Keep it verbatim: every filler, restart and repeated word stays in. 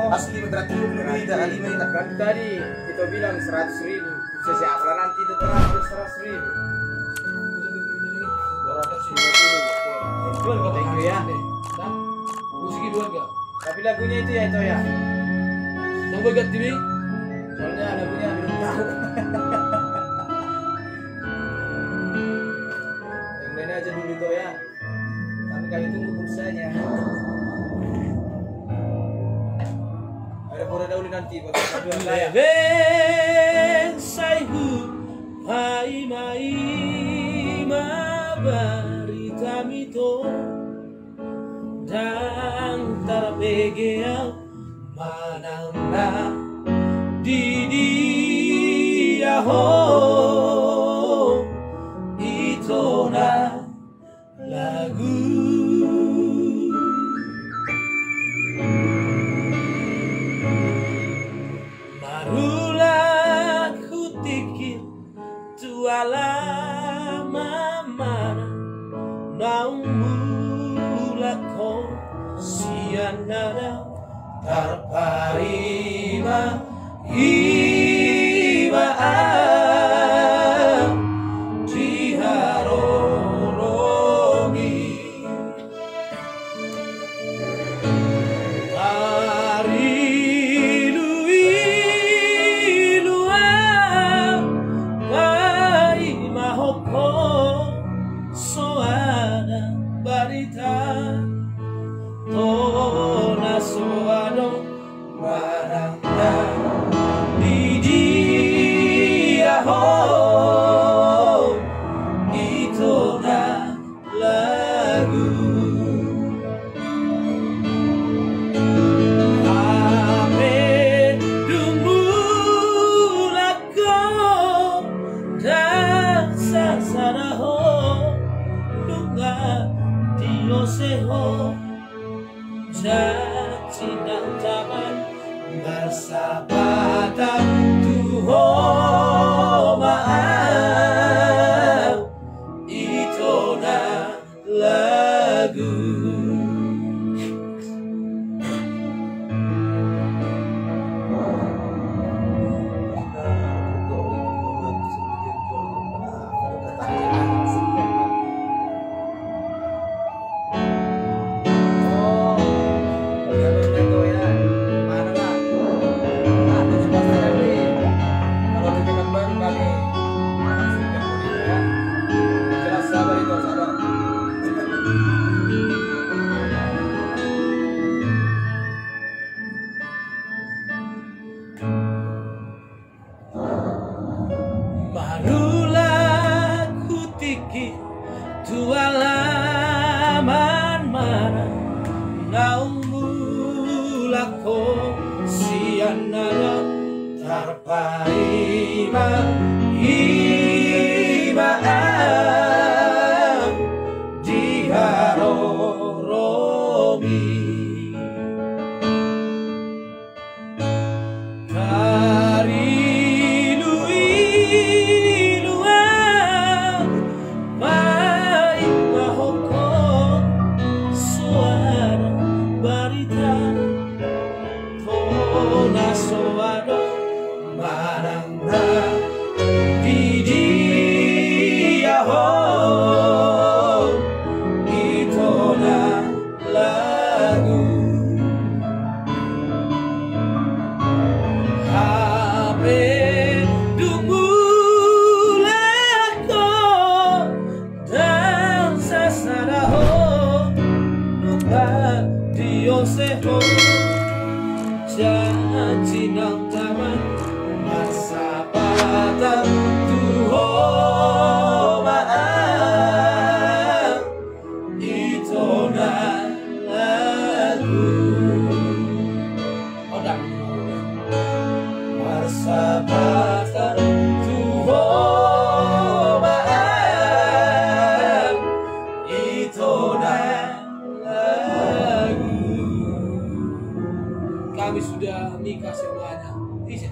Asli berarti lu beli dah, lima ini. Kan tadi kita bilang seratus ribu. Sejak apa nanti itu terakhir seratus ribu? Thank you ya. Musik dua enggak? Tapi lagunya itu ya, itu ya. Yang gue ganti nih. Soalnya lagunya belum tahu. Yang lainnya aja dulu tuh ya. Tapi kami tunggu pulsanya. Ada pura dauli nanti buat kedua saya. Leleng sai hupaima-ima barita mito. Ndang tarbege au manang na di dia ho, ito na lagu. Marulak hutingkir tu alaman mana, naung mulak ho sian na tarpaima-ima au di haroromi. Marilu-ilu au paima ho, soada barita, tona soada manang na di dia ho, ito na lagu. Hape dung mulak ho, ndang sasada ho, nunga diose ho. Janji nang taman marsapatan tu ho ma au, ito na lagu. Marulak hutingkir tu alaman mana, naung mulak ho sian na tarpaima-ima au di haroromi. Tarilu-ilu au paima ho, soada barita, tona soada manang na di dia ho, ito na lagu. Hape dung mulak ho, ndang sasada ho, nunga diose ho. Janji nang taman marsapatan tu ho ma au, ito na lagu. Odang. Marsapatan tu ho ma au, ito na lagu. Kami sudah nikah semuanya. Isi.